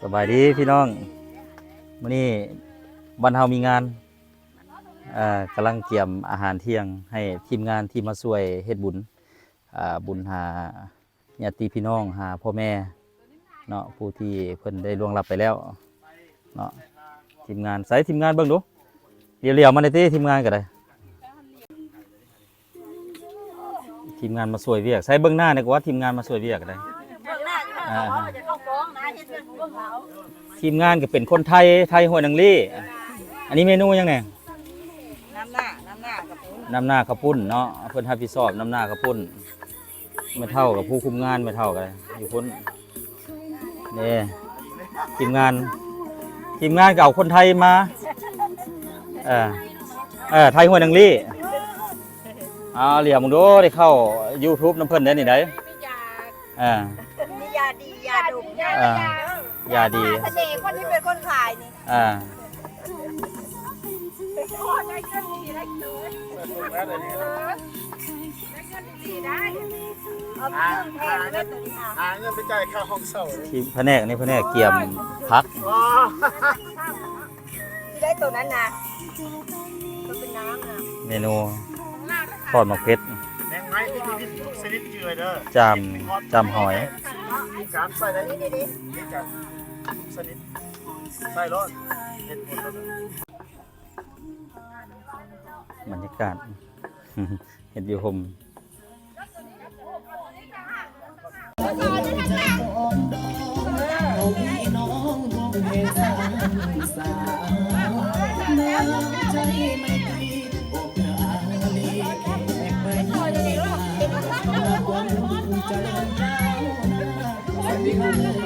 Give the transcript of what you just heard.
ສະບາຍດີພີ່ນ້ອງ, ມື້ນີ້ບ້ານເຮົາມີງານ ເອີ ກຳລັງກຽມອາຫານທ່ຽງໃຫ້ທີມງານທີ່ມາຊ່ວຍເຮັດບຸນ ເອີ ບຸນຫາຍາດຕິພີ່ນ້ອງ ຫາພໍ່ແມ່ເນາະ ຜູ້ທີ່ເພິ່ນໄດ້ລ່ວງລັບໄປແລ້ວເນາະ. ທີມງານ ໃສທີມງານເບິ່ງດູ ຫຼຽວໆມາແດ່ຕິ ທີມງານກໍໄດ້. ທີມງານມາຊ່ວຍວຽກ ໃສເບິ່ງໜ້າແດ່ກວ່າ ທີມງານມາຊ່ວຍວຽກກໍໄດ້. ເບິ່ງໜ້າຢູ່ ອ່າ ເຂົາຈະເຂົ້າກ້ອງນະ ເຮັດວຽກຂອງເຂົາ. ທີມງານກໍເປັນຄົນໄທ ໄທຫ້ວຍນາງລີ. ອັນນີ້ເມນູຫຍັງແດ່? ນຳໜ້າ ນຳໜ້າເຂົ້າປຸ້ນ ນຳໜ້າເຂົ້າປຸ້ນເນາະ ເພິ່ນຮັບຜິດຊອບນຳໜ້າເຂົ້າປຸ້ນ. ແມ່ເຖົ້າກັບຜູ້ຄຸມງານ ແມ່ເຖົ້າກໍຢູ່ພຸ້ນເດ້. ທີມງານ ທີມງານກໍເອົາຄົນໄທມາ ເອີ ເອີ ໄທຫ້ວຍນາງລີ. ເອົາ ຫຼຽວເບິ່ງດູ ໄດ້ເຂົ້າຢູທູບນຳເພິ່ນໄດ໋ນີ້ໄດ໋. ເອີ ມີຢາດີຢາດົມ ເອີ ຢາດີ ສະເໜ່ຄົນທີ່ເປັນຄົນຂາຍນີ້. ອ່າ ຫາເງິນ ຫາເງິນໄປຈ່າຍຄ່າຫ້ອງເຊົ່າ. ທີ່ພະແນກນີ້ ພະແນກກຽມຜັກ. ອໍ ຊິໄດ້ໂຕນັ້ນນະ ມັນເປັນນ້ຳນະ. ເມນູທອດໝາກເຜັດ ແມງໄມ້ທີ່ມີພິດທຸກຊະນິດຈື່ໄວ້ເດີ ຈ້າມ ຈ້າມຫອຍ. ມີການໃສ່ໄດ້ ນີ້ໆ ມີການທຸກຊະນິດ ໃສ່ໂລດ ເຮັດຜົນໂລດ. ບັນຍາກາດເຮັດຢູ່ຮົ່ມ. ສ